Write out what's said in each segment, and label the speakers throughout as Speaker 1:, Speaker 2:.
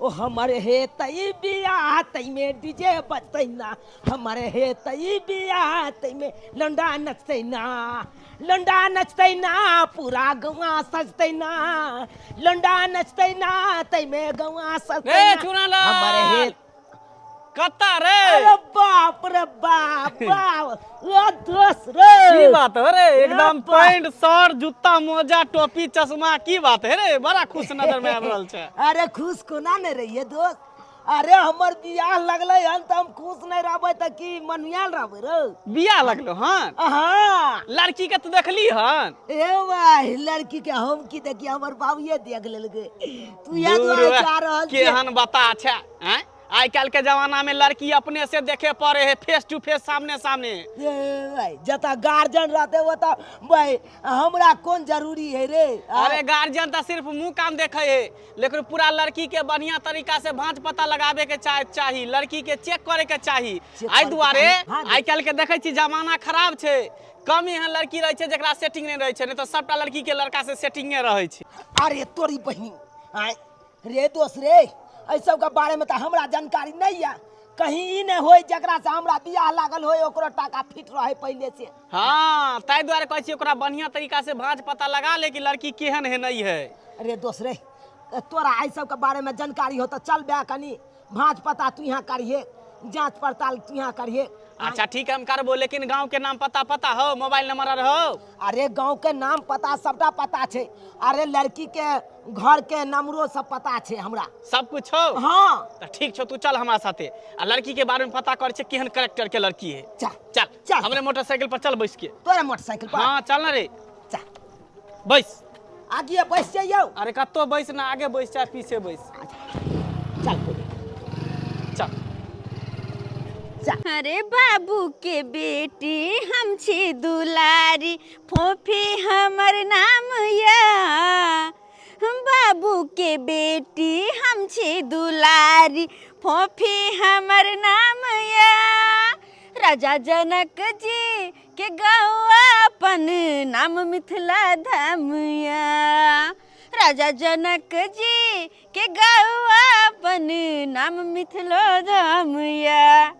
Speaker 1: ओ हमर हे तई बियाह तई में डीजे बजतै ना, हमर हे तई बियाह तई में लौंडा नचतै ना, लौंडा नचतै ना पूरा गौआ सजतै ना, लौंडा नचतै ना तई में गौआ सजतै
Speaker 2: रे
Speaker 1: ना।
Speaker 2: चुनालाल!
Speaker 1: हमर हे
Speaker 2: कत्ता रे?
Speaker 1: अरे बाप रे बाप, बाप ओ दोस्त रे,
Speaker 2: की बात हो रे? एकदम
Speaker 1: बाप।
Speaker 2: पैंट शर्ट जूता मोजा टोपी चश्मा, की बात है रे? बड़ा खुश नजर में आबि रहल छै।
Speaker 1: अरे खुश कोना नहीं रहिए दोस्त? अरे हमर बियाह लगलै हन तऽ हम खुश नहीं रहबै तऽ की मनुआल रहबै रे?
Speaker 2: बियाह लगलो हन?
Speaker 1: हाँ।
Speaker 2: लड़की के तू देखली हन?
Speaker 1: ए भाई, लड़की के हम की देखी, हमर बाबूए देख लेलकै। तू इएह
Speaker 2: दूर
Speaker 1: दुआरे
Speaker 2: बा,
Speaker 1: जा रहल छियै।
Speaker 2: केहन बता छै आँय? आइ काल्हि के जमाना में लड़की अपने से देखे पड़े है, फेस टू फेस, सामने सामने।
Speaker 1: ए भाई, जतऽ गार्जियन रहते ओतऽ भाई हमरा कोन जरूरी है रे?
Speaker 2: अरे गार्जियन तऽ सिर्फ मुंह कान देखे है, लेकिन पूरा लड़की के बढ़िया तरीका से भांज पता लगाबे के चाही, लड़की के चेक करे के चाही।
Speaker 1: चेक
Speaker 2: एहि
Speaker 1: करे के
Speaker 2: दुआरे
Speaker 1: चाही, हाँ।
Speaker 2: आइ काल्हि के देखै छी जमाना खराब छै, कम एहन लड़की रहै छै जकरा सेटिंग नहि रहै छै, नहि तऽ सबटा लड़की के लड़का से सेटिंगे रहै छै।
Speaker 1: अरे तोरी बहिन, आय रे दोस्त रे, एहि सबके बारेमे तऽ हमरा जानकारी नहि यऽ। कहीं ई नहि होय जकरा से हमरा बियाह लागल होय ओकरो टाका फिट रहे पहिले से।
Speaker 2: हाँ, ताहि दुआरे कहै छी ओकरा बढ़िया तरीका से भांज पता लगा ले कि लड़की केहन है नहीं है।
Speaker 1: अरे दोस्त रे, तोरा एहि सबके बारेमे जानकारी हो तऽ चल बे, कनी भाँज पता तू यहाँ करिहे, जांच पड़ताल तू यहाँ करिहे।
Speaker 2: अच्छा ठीक है, हम करबो, लेकिन गांव के नाम पता पता हो, मोबाइल नंबर आर हो?
Speaker 1: अरे गांव के नाम पता सबटा पता छै, अरे लड़की के घर के नंबरो सब पता छै हमरा।
Speaker 2: सब कुछ हो?
Speaker 1: हाँ।
Speaker 2: तऽ ठीक छौ, तू चल हमरा साथे आ लड़की के बारे में पता कर छै केहन करेक्टर के लड़की है।
Speaker 1: चल।
Speaker 2: चल।
Speaker 1: चल।
Speaker 2: हमरे मोटरसाइकिल पर चल बैस के।
Speaker 1: तोरा मोटरसाइकिल पर?
Speaker 2: हाँ, चल ना रे।
Speaker 1: चल।
Speaker 2: बैस।
Speaker 1: आगे बैस जइयौ।
Speaker 2: अरे कत्तो बैस ना, आगे बैस चाहे पीछे बैस।
Speaker 1: चल।
Speaker 2: चल।
Speaker 3: अरे बाबू के बेटी हम छी दुलारी, फोफी हमर नाम या। बाबू के बेटी हम छी दुलारी, फोफी हमर नाम या। राजा जनक जी के गौआ अपन नाम मिथिला धाम या। राजा जनक जी के गौआ अपन नाम मिथिला धाम या।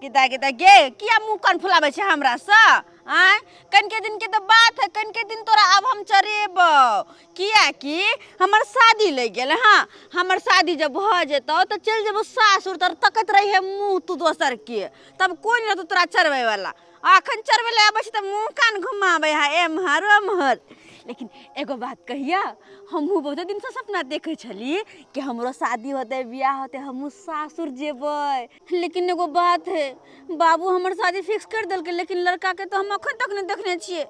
Speaker 3: किता किता गे, किया मुँह कान फुलाबै छै हमरा सँ? आँय, कनके दिन के तऽ बात है, कनके दिन तोरा आब हम चरेबौ, कियाकि हमर शादी लागि गेल। हाँ, हमर शादी जब भऽ जेतौ तऽ चलि जेबौ सासुर, तर तकैत रहिहे मुँह तू दोसर के, तब कोइ नहि रहतौ तोरा चरबै वाला। अखन चरबै लए आबै छै तऽ मुँह कान घुमाबै है एम्हर ओम्हर। लेकिन एगो बात कहिया, हमहूँ बहुते दिनसँ सपना देखै छली कि हमरो शादी होतै, बियाह होतै, हमहूँ सासुर जेबै। लेकिन एगो बात है, बाबू हमर शादी फिक्स कर देलकै, लेकिन लड़काके तऽ हम अखन तक नहि देखने छियै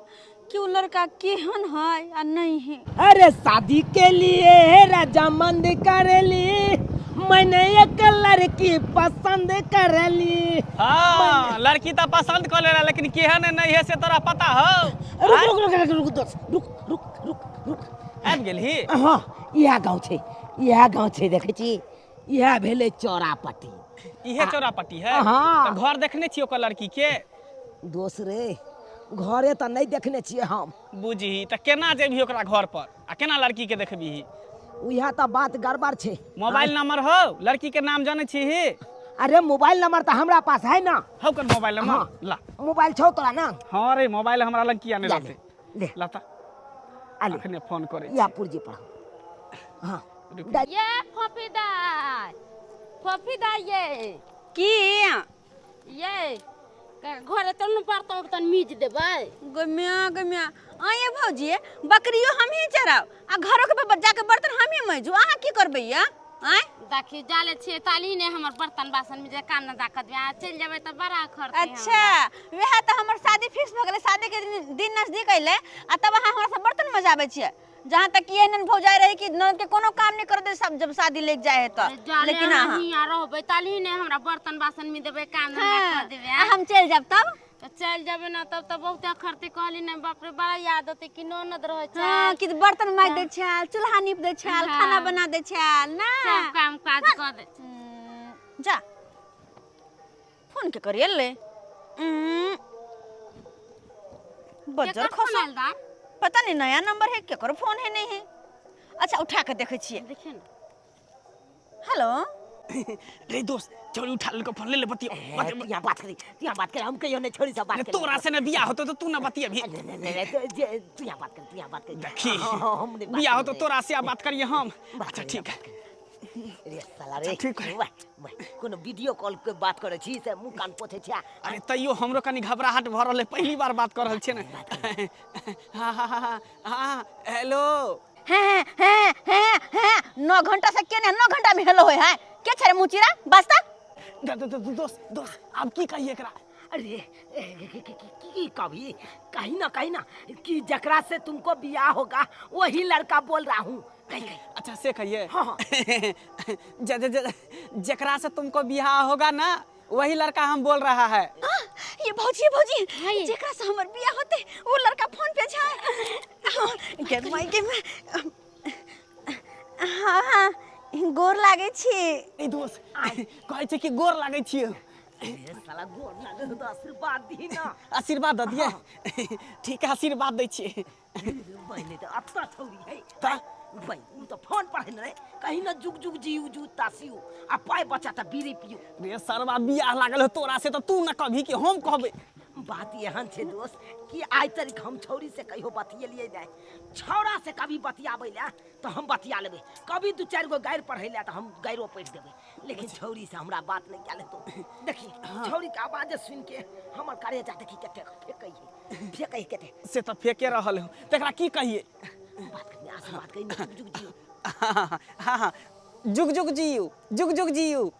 Speaker 3: कि ओ लड़का केहन है आ नहीं है।
Speaker 1: अरे शादी के लिए रजामंद कर ली मैंने, एक लड़की पसंद कर ली।
Speaker 2: हाँ, लड़की तो पसंद कर ले, लेकिन केहन है नहीं है से तोरा पता हो?
Speaker 1: रुक रुक रुक रुक रुक दोस्त, रुक रुक रुक रुक।
Speaker 2: आबि गेलही?
Speaker 1: हाँ, इएह गाँव छै, इएह गाँव छै। देखै छी, इएह भेलै चौरापट्टी।
Speaker 2: इहे चौरापट्टी है?
Speaker 1: हाँ।
Speaker 2: तऽ घर देखने छी ओकर लड़की के?
Speaker 1: दोस्त रे, घरे तऽ नहि देखने छियै हम।
Speaker 2: बुझही तऽ केना जेबही ओकरा घर पर आ केना लड़की के देखबही?
Speaker 1: उएह तऽ बात गड़बड़ छै।
Speaker 2: मोबाइल नंबर हो? लड़की के नाम जानै छीही?
Speaker 1: अरे मोबाइल नंबर तऽ हमरा पास है ना।
Speaker 2: हौ कर मोबाइल नंबर?
Speaker 1: हाँ।
Speaker 2: ला।
Speaker 1: मोबाइल छौ तोरा ना?
Speaker 2: हाँ रे, मोबाइल हमरा लग किया नहीं
Speaker 1: ला।
Speaker 2: रहतै?
Speaker 1: ले।
Speaker 2: ला तऽ।
Speaker 1: आ ले।
Speaker 2: अखने फोन करै
Speaker 1: या
Speaker 2: छी।
Speaker 1: पुर्जी पर हाँ।
Speaker 2: रुक।
Speaker 4: ये फोफीदार, फोफीदार ये।
Speaker 3: की?
Speaker 4: ये घरे तन बर्तन उर्तन मीज देबै।
Speaker 3: गम्या गम्या, आये भौजी, बकरियो हमही चराब आ घरो के जाके बर्तन हमही मजू, अहाँ की करबै या? आँय।
Speaker 4: देखी, जाले छियै ताली ने हमर बर्तन बासन में जे काम न दाखत आ चलि जेबै तऽ बड़ा खर्च।
Speaker 3: अच्छा, वएह तऽ हमर शादी फिक्स भऽ गेलै, शादी के दिन, दिन नजदीक अयलै आ तब अहाँ हमरा से बर्तन मजाबै छियै। जहाँ तक कि एहन भौजाई रहे कि ननद के कोनो काम नहीं कर दे सब जब शादी लेके जाए है तो,
Speaker 4: जाले
Speaker 3: लेकिन
Speaker 4: अहाँ
Speaker 3: अहाँ
Speaker 4: हियाँ रहबै ताली ने हमरा बर्तन बासन में देबै, काम धंधा
Speaker 3: हाँ,
Speaker 4: कर देबै।
Speaker 3: आ हम चलि जायब तब?
Speaker 4: तऽ चलि जेबै ने तब तऽ बहुते खर्ती। कहली ने, बाप रे, बड़ा याद होतै कि ननद रहै छै।
Speaker 3: हाँ, कि बर्तन माजि दै छल, चूल्हा नीप दै छल,
Speaker 4: हाँ।
Speaker 3: खाना बना दै छल ना।
Speaker 4: सब काम काज कऽ दै छै।
Speaker 3: जा, फोन के करिए ले। बज्जर
Speaker 4: केकर फोन
Speaker 3: खसल
Speaker 4: आयल दाइ?
Speaker 3: पता नहीं, नया नंबर है, केकर फोन है नहीं है। अच्छा, उठा के देखै छियै।
Speaker 4: देखियौ ने।
Speaker 3: हेलो।
Speaker 2: रे दोस्त, छोरी उठा लेलको फोन, ले ले बतियो।
Speaker 1: ए, तू यहाँ बात करी, तू यहाँ बात करी, हम कहियो नहीं छोरी से बात
Speaker 2: अरे
Speaker 1: करी।
Speaker 2: तोरा से न बियाह होतो तो तू न बतियबही।
Speaker 1: नहीं, नहीं, नहीं, नहीं, तो जे तू यहाँ बात कर, तू यहाँ बात कर।
Speaker 2: देखी,
Speaker 1: हाँ, हाँ, हम नहीं बात
Speaker 2: बियाह होतो
Speaker 1: करी।
Speaker 2: तोरा से बात करिए हम।
Speaker 1: बात
Speaker 2: अच्छा
Speaker 1: करी,
Speaker 2: ठीक है।
Speaker 1: रे साला रे,
Speaker 2: ठीक है।
Speaker 1: वाह, वाह, कोनो वीडियो कॉल के बात करे छी से मुंह कान पोछे छी।
Speaker 2: अरे तैयो हमरो कनी घबराहट भ रहल है, पहली बार बात कर रहल छियै ने। हाँ हाँ हाँ हाँ, हेलो।
Speaker 3: हैं हैं हैं हैं, 9 घंटा से केने 9 घंटा में हेलो होय है के छरे मुचिरा बस्ता।
Speaker 2: दोस्त दोस्त, आब की कहिए एकरा?
Speaker 1: अरे ए, की कभी कहीं ना कहीं ना कि जकरा से तुमको बियाह होगा वही लड़का बोल रहा हूँ, कहीं कहीं।
Speaker 2: अच्छा से कहिए।
Speaker 1: हाँ, हाँ।
Speaker 2: ज, ज, ज, जकरा से तुमको बियाह होगा ना वही लड़का हम बोल रहा है।
Speaker 3: हाँ, ये भौजी, ये भौजी,
Speaker 4: हाँ, ये।
Speaker 3: जेकरा से हमर बियाह होते वो लड़का फोन पे छै। हाँ, के माई के माई। हाँ हाँ, गोर लागे छी।
Speaker 2: ए दोस्त, कहै छै कि गोर लागै छियै।
Speaker 1: अरे साला गोर लागे तो आशीर्वाद दी ना।
Speaker 2: आशीर्वाद दऽ दियै? ठीक है, आशीर्वाद दै छियै।
Speaker 1: बहने तो अब तो छौरी है
Speaker 2: ता?
Speaker 1: भाई उ तो फोन पर है ने, कहीं ना जुग जुग जीव जू तासियो आ पाय बचा त बीड़ी पियो।
Speaker 2: रे सरवा, बियाह लागल हो तोरा से तो तू न कहबी कि हम कहबै?
Speaker 1: बात एहन छै दोस्त कि आइ तक हम छौरी से कहियो बतियलियै नहि। छौड़ा से कभी बतियाबै लए तऽ हम बतिया लेबै, कभी दू चारि गो गारि पढ़ै लए तऽ हम गारिओ पढ़ि देबै, लेकिन छौरी से हमरा बात नहि कयल हेतौ। देखी छौरी के आवाज सुनि के हमर करेजा देखी कते फेकै है, फेकै है कते।
Speaker 2: से तऽ फेके रहल हो, तकरा की कहिए?
Speaker 1: बात करी, आशीर्वाद करी, जुग जुग जियो।
Speaker 2: हाँ हाँ, जुग जुग जियू, जुग जुग जियू।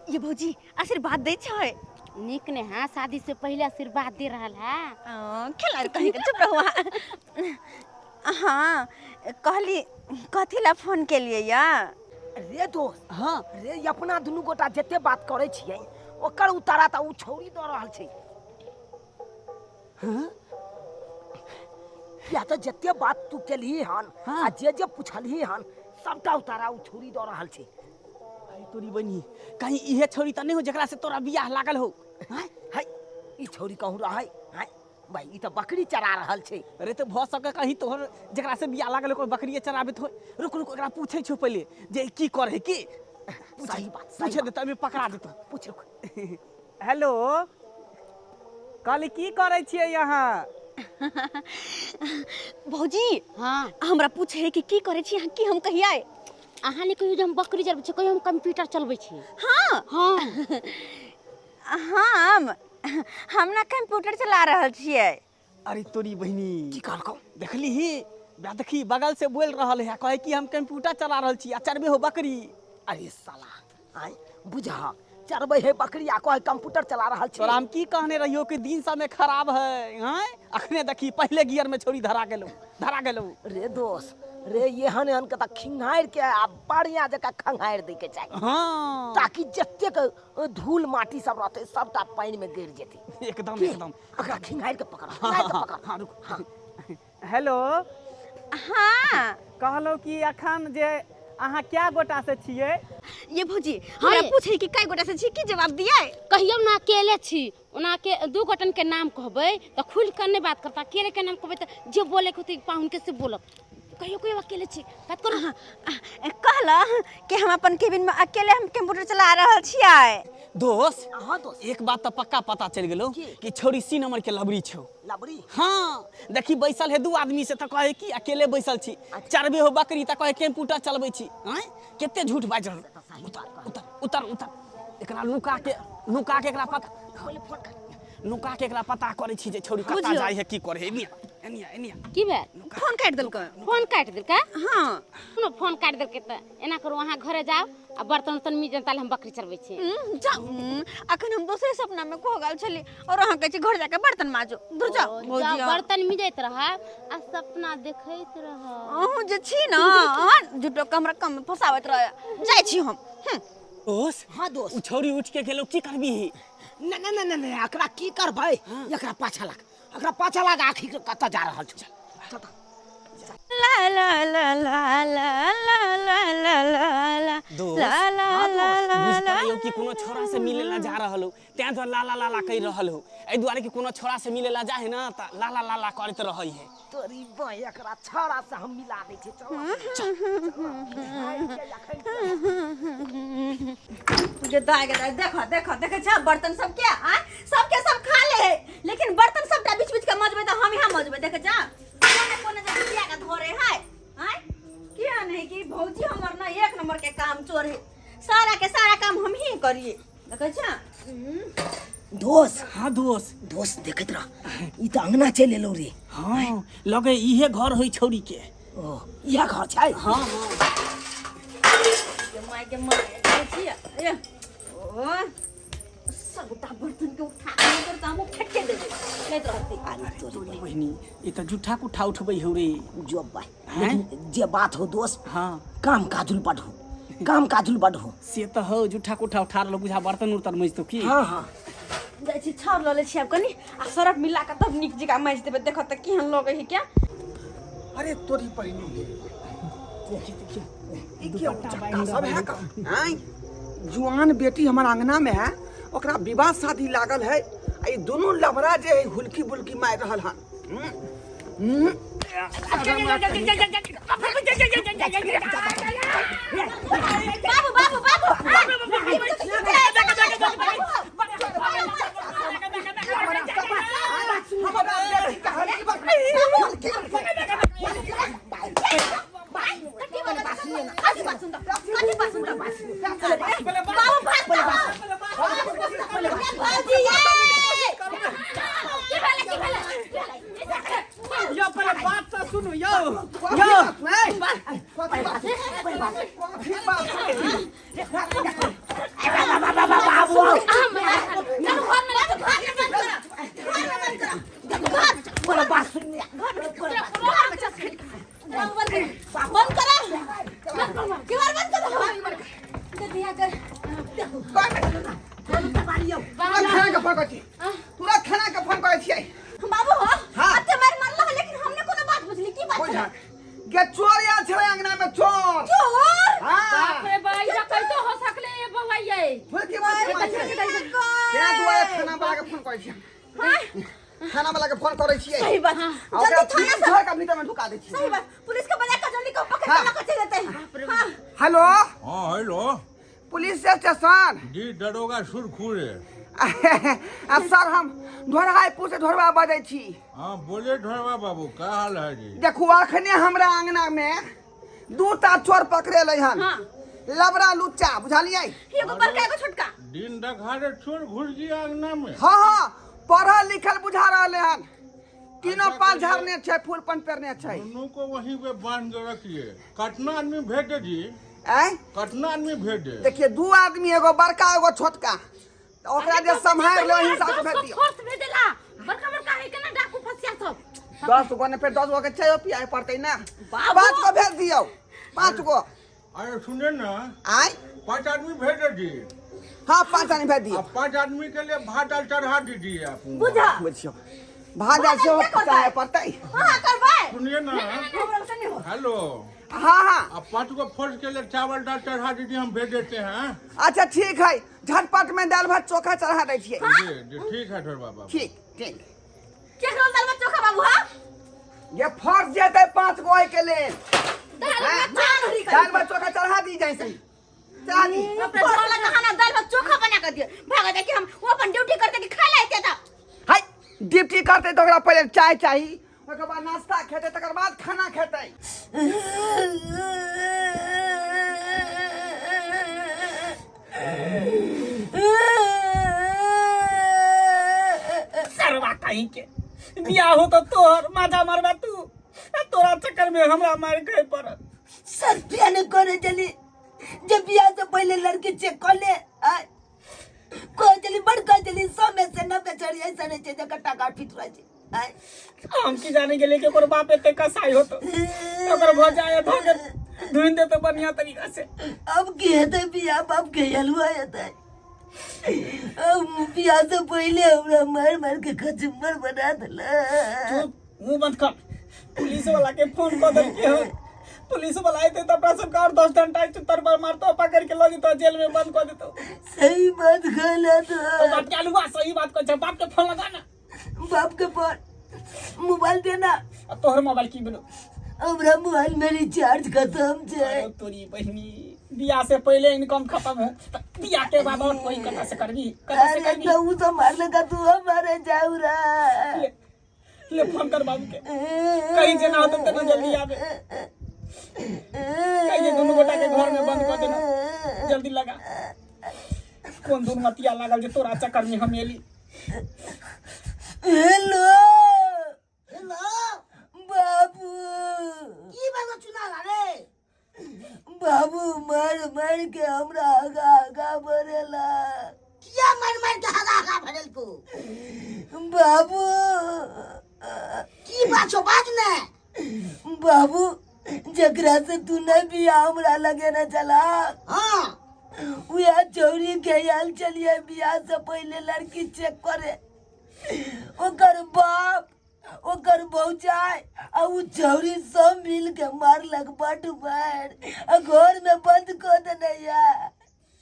Speaker 3: ये भौजी आशीर्वाद दै छै।
Speaker 4: नीक ने हाँ, शादी से पहले आशीर्वाद दे रहल है।
Speaker 3: खेला कहीं के चुप रहू। हाँ कहली कथी ला फोन के लिए या?
Speaker 1: रे दोस्त,
Speaker 2: हाँ
Speaker 1: रे अपना दुनू गोटा जते बात करे छियै ओकर उतारा तऽ उ छौरी दऽ रहल छै। किया तऽ जते बात तू केलही हन
Speaker 2: हाँ।
Speaker 1: आ जे जे पुछलही हन सबटा उतारा उ छौरी दऽ रहल छै।
Speaker 2: अरे तोरी बनी, कहीं इहे छौरी तऽ नहि हो जकरा से तोरा बियाह लागल हो?
Speaker 1: हैं है ई छौरी कहूँ रहै? हैं भाई ई तऽ बकरी चरा रहल छै।
Speaker 2: अरे तऽ भऽ सके कहीं तोहर जकरा से बियाह लागल हो बकरिए चराबैत हो। रुक रुक, ओकरा पूछै छियौ पहिले जे की करे की।
Speaker 1: सही बात, सही
Speaker 2: पूछे
Speaker 1: बात।
Speaker 2: देतौ, एहिमे पकड़ा देतौ।
Speaker 1: पूछ रुक।
Speaker 2: हेलो, कहली की करै छियै अहाँ?
Speaker 3: भौजी
Speaker 4: हाँ
Speaker 3: हमरा पूछे है कि की करे छी अहाँ, की हम कहियै?
Speaker 4: अहाँ ने कहियो जे हम बकरी चरबै छी, कहियो हम कंप्यूटर चलबै छी।
Speaker 3: हाँ
Speaker 4: हाँ
Speaker 3: हम ना कंप्यूटर चला रहल छियै।
Speaker 2: अरे तोरी बहिनी,
Speaker 1: की कहलकौ?
Speaker 2: देखली ही बा, देखी बगल से बोल रहल है, कहे कि हम कंप्यूटर चला रहल छी आ चरबे हो बकरी।
Speaker 1: अरे साला आय बुझा, चरबै है बकरी आ कहे कंप्यूटर चला रहल छै।
Speaker 2: तोरा हम की कहने रहियो कि दिन समय खराब है? हैं अखने देखी पहले गियर में छोरी धरा गेलौ, धरा गेलौ।
Speaker 1: रे दोस्त रे, एहन एहन के तऽ खिंघारि के आ बढ़िया जकाँ खंघारि दै के चाही।
Speaker 2: हाँ
Speaker 1: ताकि जतेक धूल माटी सब रहतै सबटा पानि में गिर जेतै।
Speaker 2: एकदम
Speaker 1: की?
Speaker 2: एकदम।
Speaker 1: एकरा खिंघारि के पकड़, खिंघारि के पकड़।
Speaker 2: हाँ रुक। हेलो।
Speaker 3: हाँ
Speaker 2: कहलहुँ कि अखन जे अहाँ क्या गोटा से छियै?
Speaker 3: ये भौजी हमरा
Speaker 4: हाँ।
Speaker 3: पूछे कि कै गोटा से छी, की जवाब दियै?
Speaker 4: कहियो ना अकेले छी, ओना के दू गोटन के नाम कहबै तऽ खुलि कऽ नहि बात करता, अकेले के नाम कहबै तऽ जे बोले के होतै पाहुन के से बोलत। कहियो कहियो अकेले छी, बात करू।
Speaker 3: कहला कि हम अपन केबिन में अकेले हम कंप्यूटर चला रहल छियै।
Speaker 2: दोस्त
Speaker 1: हाँ दोस्त,
Speaker 2: एक बात तऽ पक्का पता चलि गेलौ
Speaker 1: की?
Speaker 2: कि छौरी सी नंबर के लबरी छौ।
Speaker 1: लबरी?
Speaker 2: हाँ देखी बैसल है दू आदमी से तऽ कहे कि अकेले बैसल छी, चरबे हो बकरी तऽ कहे कंप्यूटर चलबै छी। आँय कते झूठ बाजि रहल।
Speaker 1: सही बात कहै।
Speaker 2: उतर उतर उतर, एकरा नुका के, नुका के एकरा पता,
Speaker 1: पहिले फोन कर।
Speaker 2: नुका के एकरा पता करै छी जे छौरी कतऽ
Speaker 3: बुझियौ।
Speaker 2: जाइ है की करै है। Anyway anyway anyway.
Speaker 4: की भेल?
Speaker 3: फोन काटि देलकै।
Speaker 4: फोन काटि देलकै?
Speaker 3: हाँ
Speaker 4: कोनो फोन काटि देलकै तऽ एना करू, अहाँ घरे जाउ आ बर्तन उर्तन मीज ताले हम बकरी चरबै छी।
Speaker 3: जाउ, अखन हम दोसरे सपना में खो गेल छली और अहाँ कहै छी घर जाके बर्तन माजू। दूर जाउ
Speaker 4: ओ,
Speaker 3: भौजी।
Speaker 4: जाउ, बर्तन मिजैत रहब आ सपना देखैत रहब।
Speaker 3: अहूँ जे छी ना, अहाँ झूठो के हमरा कम में फंसाबैत रहे। जाइ छी हम।
Speaker 2: दोस्त।
Speaker 1: हाँ दोस्त।
Speaker 2: उ छौरी उठ के गेलौ, की करबी?
Speaker 1: ना ना ना ना ना, एकरा की करबै? एकरा पाछा लाग, एकरा पाछा लाग, आखि के कतऽ जा रहल छौ? चल तऽ।
Speaker 3: ला ला ला ला ला ला ला ला ला ला
Speaker 2: दोस्त,
Speaker 3: ला ला ला ला ला
Speaker 2: जाइ हो कि कोनो छोरा से मिले ला जा रहल हो, तें दुआरे लाला लाला कहि रहल हो। एहि दुआरे कि कोनो छोरा से मिले ला जा है ना त लाला लाला करैत रहै है।
Speaker 1: तोरी बाँ एकरा छौड़ा से हम मिला दै छियै। चल
Speaker 3: जे दाय के दाय, देखो देखो देखे छ बर्तन सब के आ सबके सब खा ले है, लेकिन बर्तन सबटा बीच बीच के मजबे त हम यहाँ मजबे। देखे छ कोने कोने जे बिटिया के धरे है आय किया नहीं कि भौजी हमर ना एक नंबर के काम चोर है, सारा के सारा काम हम ही करिए। देखे छ
Speaker 1: दोस्त।
Speaker 2: हाँ दोस्त।
Speaker 1: दोस्त देखैत रह, ई त अंगना चलि एलौ रे।
Speaker 2: हाँ लगे इहे घर होई छौरी के।
Speaker 1: ओ इएह घर छै?
Speaker 2: हाँ हाँ।
Speaker 3: के my के my देखै छियै ए ओ सबटा बर्तन के उठा के उधर त हमहूँ फेंके देबै लेत रहती।
Speaker 1: अरे तोरी
Speaker 2: बहिनी ई त जूठा कुठा उठबै हौ रे।
Speaker 1: जो बा
Speaker 2: हैं?
Speaker 1: लेकिन जे बात हो दोस्त,
Speaker 2: हाँ
Speaker 1: काम काजुल बड हो, काम काजुल बड हो।
Speaker 2: से त हौ, जूठा कुठा उठा रहलो बुझा बर्तन उर्तन मजतौ की।
Speaker 1: हाँ हाँ
Speaker 3: जाइ छी छाउर लऽ लै छी आब कनि आ सरफ मिला कऽ तब नीक जकाँ माजि देबै। देखऽ तऽ केहन लगै है क्या।
Speaker 5: अरे तोरी बहिनी ई के उचक्का सब है का आँय? जुआन बेटी हमर अंगना में है, ओकरा विवाह शादी लागल है आ ई दुनू लबरा जे है हुलकी बुलकी मारि रहल हन। हम्म, हम्म।
Speaker 3: बाबू बाबू बाबू
Speaker 5: हमर बेटी के हल्की बुलकी
Speaker 2: यो पहिले बात त सुनू यौ।
Speaker 3: बंद करा केवाड़ बंद करा दिया कर।
Speaker 5: तुरंत खाना के फोन करै छी, तुरंत खाना के फोन करै छियै।
Speaker 3: बाबू हो
Speaker 5: हाँ।
Speaker 3: अते मार मारला लेकिन हमने कोनो बात बुझली की बात
Speaker 5: कोइ झाक गे चोर आयल छलै अंगना में चोर।
Speaker 3: चोर?
Speaker 5: हाँ
Speaker 4: बाप रे बाई डकैतो हो सकले ये बौआ ये।
Speaker 5: हुलकी बुलकी मारै छै। तें दुआरे खाना वाला के फोन करै छियै, खाना वाला के फोन करै छियै।
Speaker 3: सही बात।
Speaker 5: आ ओकरा
Speaker 3: जल्दी थाना
Speaker 5: फिर
Speaker 3: से
Speaker 5: घर के भीतर में ढुका दै छियै।
Speaker 3: सही बात, पुलिस के बजा के जल्दी को पकड़
Speaker 5: हाँ।
Speaker 3: के लके चल जाते हैं। हाँ
Speaker 5: हेलो।
Speaker 6: हाँ हेलो,
Speaker 5: पुलिस स्टेशन।
Speaker 6: जी दरोगा सुरखुरे।
Speaker 5: आ सर हम ढोरहाईपुर से ढोरबा बजै छी।
Speaker 6: हाँ बोले ढोरबा बाबू, का हाल है जी?
Speaker 5: देखू अखने हमरा अंगना में दूटा चोर पकड़ेलै हन।
Speaker 3: हाँ।
Speaker 5: लबरा लुच्चा बुझलियै।
Speaker 3: एगो बड़का एगो छोटका।
Speaker 6: दिन दखाड़े चोर घुस गया अंगना में।
Speaker 5: हाँ हाँ पढ़ल लिखल बुझा रहले हन, तीनों पाल झाड़ने छै, फूल पन पेरने छै।
Speaker 6: दोनों को वहीं पे बांध के रखिए। कतना आदमी भेज दे जी?
Speaker 5: आँय?
Speaker 6: कतना आदमी भेज दे?
Speaker 5: देखिए दू आदमी, एगो बड़का एगो छोटका, तऽ ओकरा जे सम्हारि ले ओहि हिसाब से भेज दियौ।
Speaker 4: फोर्स भेजेला बड़का बड़का है केना डाकू फसिया सब।
Speaker 5: 10 गो ने फेर 10 गो के चायो पियाए पड़तै ना। 5 गो भेज दियौ, 5 गो।
Speaker 6: अरे सुने ना,
Speaker 5: आँय?
Speaker 6: 5 आदमी भेज दे जी।
Speaker 5: हाँ 5 आदमी भेज दियौ।
Speaker 6: अब 5 आदमी के लिए भात दाल चढ़ा दीजिए आप।
Speaker 3: बुझा
Speaker 5: बुझियौ भात दाल सेहो
Speaker 3: भात दाल
Speaker 5: चाहे पड़तै।
Speaker 3: हाँ करबै।
Speaker 6: सुनिए ना।
Speaker 3: हमरा से नहीं हो।
Speaker 6: हेलो।
Speaker 5: हाँ हाँ।
Speaker 6: अब 5 गो फोर्स के लिए चावल दाल चढ़ा दीजिए, हम भेज देते हैं।
Speaker 5: अच्छा ठीक है, झटपट में दाल भात चोखा चढ़ा दै छियै।
Speaker 6: जी जी ठीक है ढोरबा बाबू।
Speaker 5: ठीक ठीक।
Speaker 3: केकरो दाल भात चोखा बाबू? हाँ
Speaker 5: ये फर्ज जेतै 5 गो ओहि के लेल।
Speaker 3: दाल भात चोखा।
Speaker 5: दाल भात चोखा चढ़ा दी जाइ सही, चढ़ा दी।
Speaker 3: वाला कहा ना दाल भात चोखा बना कर दियो। भागा जा कि हम वो अपन ड्यूटी करते कि खा लेते त।
Speaker 5: हाय ड्यूटी करते तो ओकरा पहिले चाय चाही, ओकर बाद नाश्ता खेतै, तकर बाद खाना खेतै।
Speaker 2: सरवा कहीं के बियाह हो तो तोहर माजा मारबा तू, आ तोरा चक्कर में हमरा मार खाए पड़त।
Speaker 1: सर बियाह नहीं करे चली, जब बियाह से पहले लड़की चेक कर ले कोई चली बड़ कोई चली 100 में से 90 चढ़ी, ऐसा नहीं चाहिए जकर टाका फिट रह जाए।
Speaker 2: हम की जाने गेले कि ओकर बाप एते कसाई होतो, ओकर भौजाई धो के धुइन देतो बढ़िया तरीका से।
Speaker 1: अब की हेतै बियाह, बाप के हलुआ हेतै। अब बियाह से पहले हमरा मार मार के कचुम्बर बना देला।
Speaker 2: चुप, मुंह बंद कर। पुलिस वाला के फोन कर देलके हन, पुलिस वाला एते तऽ अपना सबके और 10 डंडा चुत्तर पर मारतो, पकड़ के लऽ जेतो, जेल में बंद कऽ देतो।
Speaker 1: सही बात कहला
Speaker 2: तो
Speaker 1: तो।
Speaker 2: बाप के आलूआ सही बात कहै छै। बाप के फोन लगा ना।
Speaker 1: बाप के फोन मोबाइल देना।
Speaker 2: आ तोहर मोबाइल की भेलो?
Speaker 1: हमरा मोबाइल में रिचार्ज खत्म छै।
Speaker 2: अरे तोरी बहिनी, बियाह से पहले इनकम खत्म है त बियाह के बाद और कोई कथा से करबी? कथा से
Speaker 1: अरे
Speaker 2: करबी?
Speaker 1: तो उ तो मार लगा, तू हमारे जाऊ रा।
Speaker 2: ले, ले फोन कर बाबू के, कहीं जे ना होते तेना जल्दी आवे। कहीं जे दुनू गोटा के घर में बंद कर देना। जल्दी लगा। कोन दुर्मतिया लागल जे तोरा चक्कर में हम एली।
Speaker 1: हेलो।
Speaker 7: हेलो।
Speaker 1: बाबू।
Speaker 7: की बात चुना रे?
Speaker 1: बाबू, मार मार के हमरा आगा आगा बढ़ेला।
Speaker 7: किया मार मार के हगा हगा भरल को?
Speaker 1: बाबू।
Speaker 7: की बात छौ, बाज ने।
Speaker 1: बाबू, जकरा से तू नहीं बियाह हमरा लगे न चला,
Speaker 7: हाँ,
Speaker 1: उहे चौरी के आयल चलिए बियाह से पहले लड़की चेक करे। ओकर बाप, ओकर भौजाई आ उ चौरी सब मिल के मारलक बड मार आ घर में बंद कर देने या।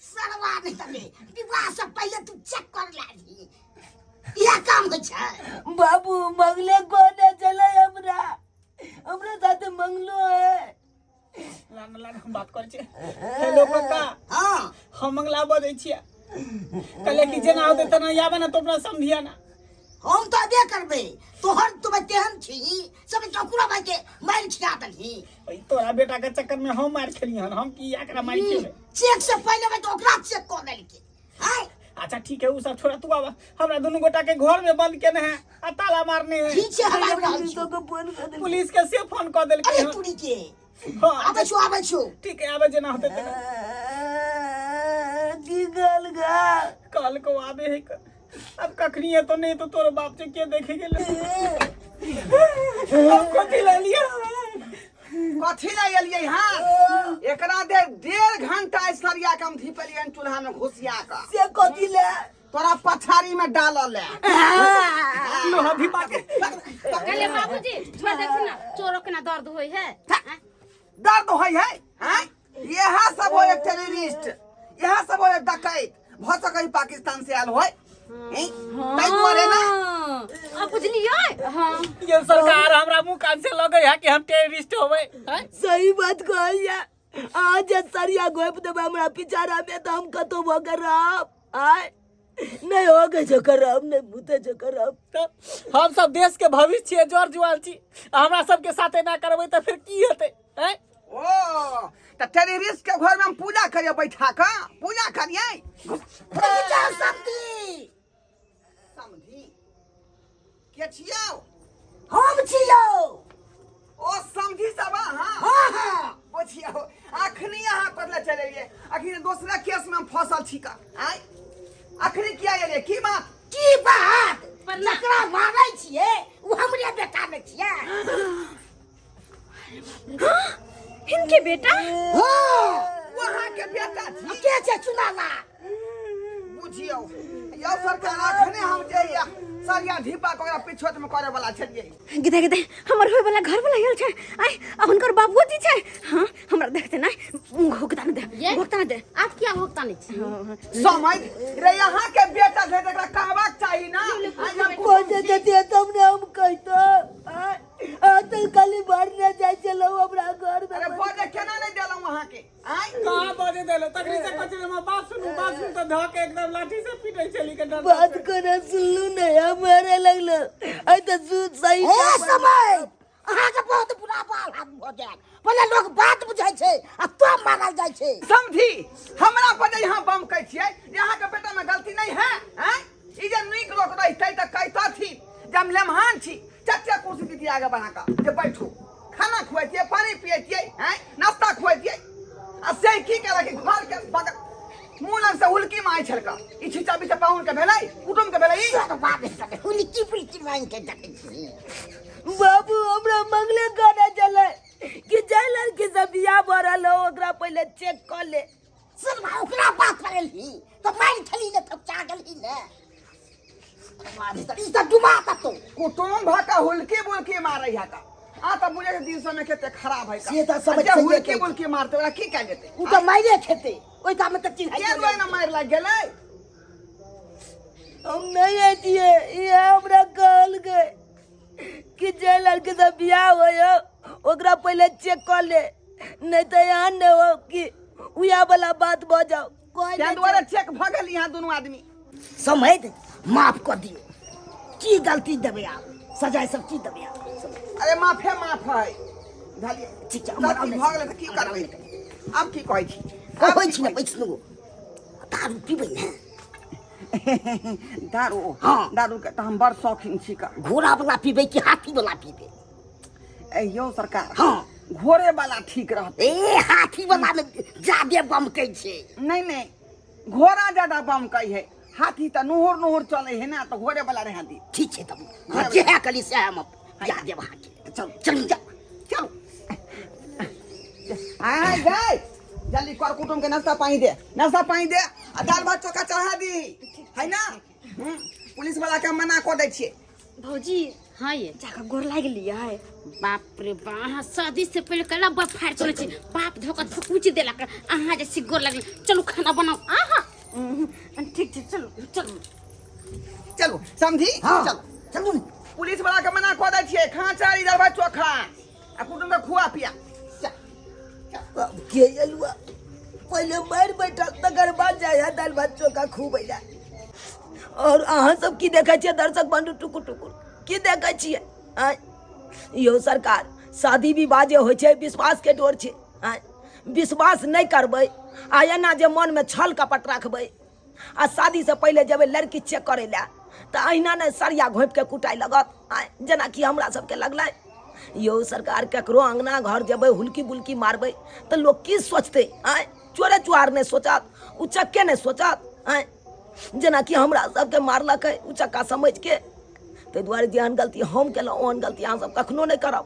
Speaker 7: सरवा नहीं तबे विवाह से पहले तू चेक कर लाही, इएह काम होइ छै।
Speaker 1: बाबू, मंगले कोने चले हमरा, हमरा साथे मंगलो है।
Speaker 2: लान लान, हम बात करै छियै। हेलो कक्का।
Speaker 7: हाँ।
Speaker 2: हम मंगला बजै छियै। कहले कि जेना होतै तेना आबे ना तो अपना समझिया ना।
Speaker 7: हम तऽ अबे करबै। तोहर तो तेहन छी सब चौकुरा भाई के मारि खिया देलही।
Speaker 2: ओइ तोरा बेटा के चक्कर में हम मार खेली हन। हम की एकरा मार खेबै?
Speaker 7: चेक से पहले भाई तो ओकरा चेक कऽ देलकै। आय।
Speaker 2: अच्छा ठीक है, उ सब छोड़ा, तू आवा। हमरा दुनू गोटा के घर में बंद केने है आ ताला मारने है।
Speaker 7: ठीक छै, हम आबि रहल छी।
Speaker 1: पुलिसो के फोन कर देलकै।
Speaker 2: पुलिस के से फोन कऽ देलकै
Speaker 7: अरे
Speaker 2: हन।
Speaker 7: तुरी के।
Speaker 2: हाँ।
Speaker 7: आबै छौ, आबै छौ।
Speaker 2: ठीक है, आबे जेना होतै तेना।
Speaker 1: की गल गा?
Speaker 2: कल को आबे है। अब कखनी है तो नहीं तो तोर बाप से के देखे गेले? अब कथी ले लिया?
Speaker 5: कथी ले एलियै हँ? एकरा दे 1.5 घंटा सरिया के हम धीपलियै चूल्हा में घुसिया कऽ।
Speaker 1: से कथी ले?
Speaker 5: तोरा पछाड़ी में डालल ले।
Speaker 2: लोहा धीपा के।
Speaker 4: कहले बाबूजी, छोड़ देखू ना, चोरो के ना दर्द होय है।
Speaker 5: दर्द होइ है हैं? यह सब हो एक टेररिस्ट, यह सब हो एक डकैत, भऽ सकै पाकिस्तान से आयल होय। हैं? ताहि दुआरे ना।
Speaker 4: हाँ, अब बुझलियै। हाँ।
Speaker 2: ये सरकार, हमरा मुंह कान से लगे है कि हम टेररिस्ट होबै हैं?
Speaker 1: सही बात कहैया। आज सरिया गोप देबै हमरा पिछाड़ा में तो हम कतौ भऽ के रहब। आय नहीं हो गए जो करब, नहीं भूते जो करब।
Speaker 2: तऽ हम सब देश के भविष्य छियै, जर जुआन छी। आ हमरा सबके साथ एना करबै तऽ फिर की हेतै हैं?
Speaker 5: ओ तऽ टेररिस्ट के घर में हम पूजा करिए, बैठा कऽ पूजा करिए।
Speaker 7: जाओ समधी।
Speaker 5: समझी के छियौ?
Speaker 7: हम छियौ।
Speaker 5: ओ समझी सब अहाँ?
Speaker 7: हाँ हाँ।
Speaker 5: बुझियौ, अखनी अहाँ कतले चलि एलियै? अखनी दोसरा केस में हम फसल छी का। आय, अखनी किया एलियै? की बात?
Speaker 7: की बात?
Speaker 4: प्रणाम।
Speaker 7: जकरा मारै छियै ओ हमरे बेटा ने छियै।
Speaker 3: हिनके बेटा?
Speaker 7: हाँ।
Speaker 5: वहाँ के बेटा छी?
Speaker 7: के छै चुनावा?
Speaker 5: बुझियौ यौ सरकार, अखने हम जे या सरिया ढीपा के ओकरा पिछोट में करे वाला छलियै।
Speaker 3: गिदे गिदे, हमर होय वाला घर वाला आयल छै। आय, आ हुनकर बाबुओ जी छै। हाँ, हमरा देखते नै भुगतान दे।
Speaker 4: ये?
Speaker 3: भुगतान दे।
Speaker 4: आप क्या भुगतान छी?
Speaker 5: समय रे, यहाँ के बेटा छै तकरा कहबाक चाही ना। आज हम
Speaker 1: पहुँचे देतियै तब ने हम कहितो। आय आ तऽ खाली भरने जाइ छलहुँ हमरा घर में।
Speaker 5: अरे बजे केना नहीं देलहुँ अहाँ के? आय।
Speaker 2: कहाँ बजे देलो? तखनी से कथी रे, बात सुनू, बात सुनू तऽ धऽ के एकदम लाठी से पीटै छली के डर।
Speaker 1: बात करे सुनलू नहीं, हम मारे लगलो। आय तऽ सुन सही।
Speaker 7: ए समय, अहाँके बहुत बुरा बाल हाथ भऽ जायत। पहिले लोक बात बुझै छै आ तो मारल जाइ छै।
Speaker 5: समझी, हमरा पर जे यहाँ बम कहै छियै, यहाँ के बेटा में गलती नहीं है? हैं? ई जे नीक लोक रहितै तऽ कहितथिन जे हम लेमहान छी, चच्चा कुर्सी दीदी आगे बढ़ा कऽ जे बैठू, खाना खुएतियै, पानी पियतियै, हैं, नाश्ता खुएतियै। आ से की केलक कि घर के बगल मुँह लग से हुलकी मारै छलका। ई छिचा बिचा पाहुन के भेलै, कुटुम के भेलै ई?
Speaker 7: सरवा नहीं सके हुलकी पुलकी मांग के देखै छी।
Speaker 1: बाबू, हमरा मंगले कहने छलै कि जाहि लड़की से बियाह भऽ रहल हो ओकरा पहिले चेक कऽ ले।
Speaker 7: सरवा, ओकरा बात करेलही तऽ मारि खेली ने, थपचा गेलही ने। सरवा नहीं सके, ई तऽ डुबा देतौ।
Speaker 5: कुटुम भऽ कऽ हुलकी बुलकी मारै है का? आ तऽ बुझै छै दिन समय कते खराब है
Speaker 7: से तऽ समझ
Speaker 5: जे
Speaker 7: सहिए
Speaker 5: हुलकी
Speaker 7: कहै।
Speaker 5: बुलकी मारते ओकरा की कयल जेतै?
Speaker 7: ओ तऽ मारे खेतै, ओहि कामे तऽ चिन्है।
Speaker 5: के दुआरे ने मारि लागि गेलै?
Speaker 1: हम नहीं अतिए, ये हमरा कहल गए कि जे लड़की से बियाह होय ओकरा पहले चेक कर ले, नहीं तो यहाँ नहीं हो कि उया वाला बात भ जाओ। कोई
Speaker 5: ताहि दुआरे चेक भऽ गेल यहाँ दुनू आदमी।
Speaker 7: समझ माफ कऽ दियौ, की गलती देबै आब सजाय सब की देबै आब?
Speaker 5: अरे माफे माफ है, बुझलियै?
Speaker 7: ठीक छै।
Speaker 5: गलती भऽ गेलै तऽ की करबै आब? की कहै छी?
Speaker 7: कहै छी ने, बैसलू, दारू पीबै ने?
Speaker 5: दारू?
Speaker 7: हाँ।
Speaker 5: दारू के तऽ हम बड़ शौकीन छी का।
Speaker 7: घोड़ा वाला पीबै कि हाथी वाला पीबै?
Speaker 5: ए यौ सरकार।
Speaker 7: हाँ।
Speaker 5: घोड़े वाला ठीक रहतै।
Speaker 7: ए, हाथी वाला मे जादे बमकै छै।
Speaker 5: नहीं नहीं, घोड़ा ज्यादा बमकै है, हाथी तऽ नुहुर नुहुर चले है ना, तऽ घोड़े वाला रहे दी।
Speaker 7: ठीक छै, तब हाँ, जेहे कली से हम पिया देब अहाँके।
Speaker 5: चलू।
Speaker 7: चलू।
Speaker 5: चलू, आय जाय, जल्दी कर कुटुम के नाश्ता पानी दे, नाश्ता पानी दे आ दाल भात चोखा चढ़ा दी है ना। पुलिस वाला के मना कऽ दै छियै।
Speaker 3: भौजी।
Speaker 4: हाँ ये।
Speaker 3: जाकऽ गोर लागि लियै।
Speaker 4: बाप रे बा, अहाँ शादी से पहले कला बाप फाड़ चलै छी, बाप धोखा धोकुच देलक अहाँ जे गोर लगल। चलू खाना बनाउ अहाँ।
Speaker 3: ठीक छै, चलू।
Speaker 4: चलू।
Speaker 5: चलू समझी।
Speaker 7: हाँ।
Speaker 5: चलू।
Speaker 7: चलू ने।
Speaker 5: पुलिस वाला के मना कऽ दै छियै, खाना चाही दाल भात चोखा आ कुटुम के खुआ पिया। चल।
Speaker 1: अब के अलुआ पहले मारि बैठल तकर बाद जाय है दालि भात चोखा खूब अइला। और अहाँ सब की देखै छियै दर्शक बंधु, टुकुर टुकुर की देखै छियै? आँय यौ सरकार, शादी विवाह जे होइ छै विश्वास के डोर छै। आँय, विश्वास नहि करबै आ एना जे मनमे छल कपट राखबै आ शादी से पहिले जेबै लड़की चेक करै लए तऽ अहिना ने सरिया घोपिके कुटाइ लगत। आँय, जेनाकि हमरा सबके लगलै। यौ सरकार, ककरो अङ्गना घर जेबै हुलकी बुलकी मारबै तऽ लोक की सोचतै? आँय, चोरे चुहार नहि सोचत, उचक्के नहि सोचत? आँय, जेनाकि हमरा सबके मारलकै उचक्का समझिके। ताहि दुआरे जेहन गलती हम केलहुँ ओहन गलती अहाँ सब कखनो नहि करब।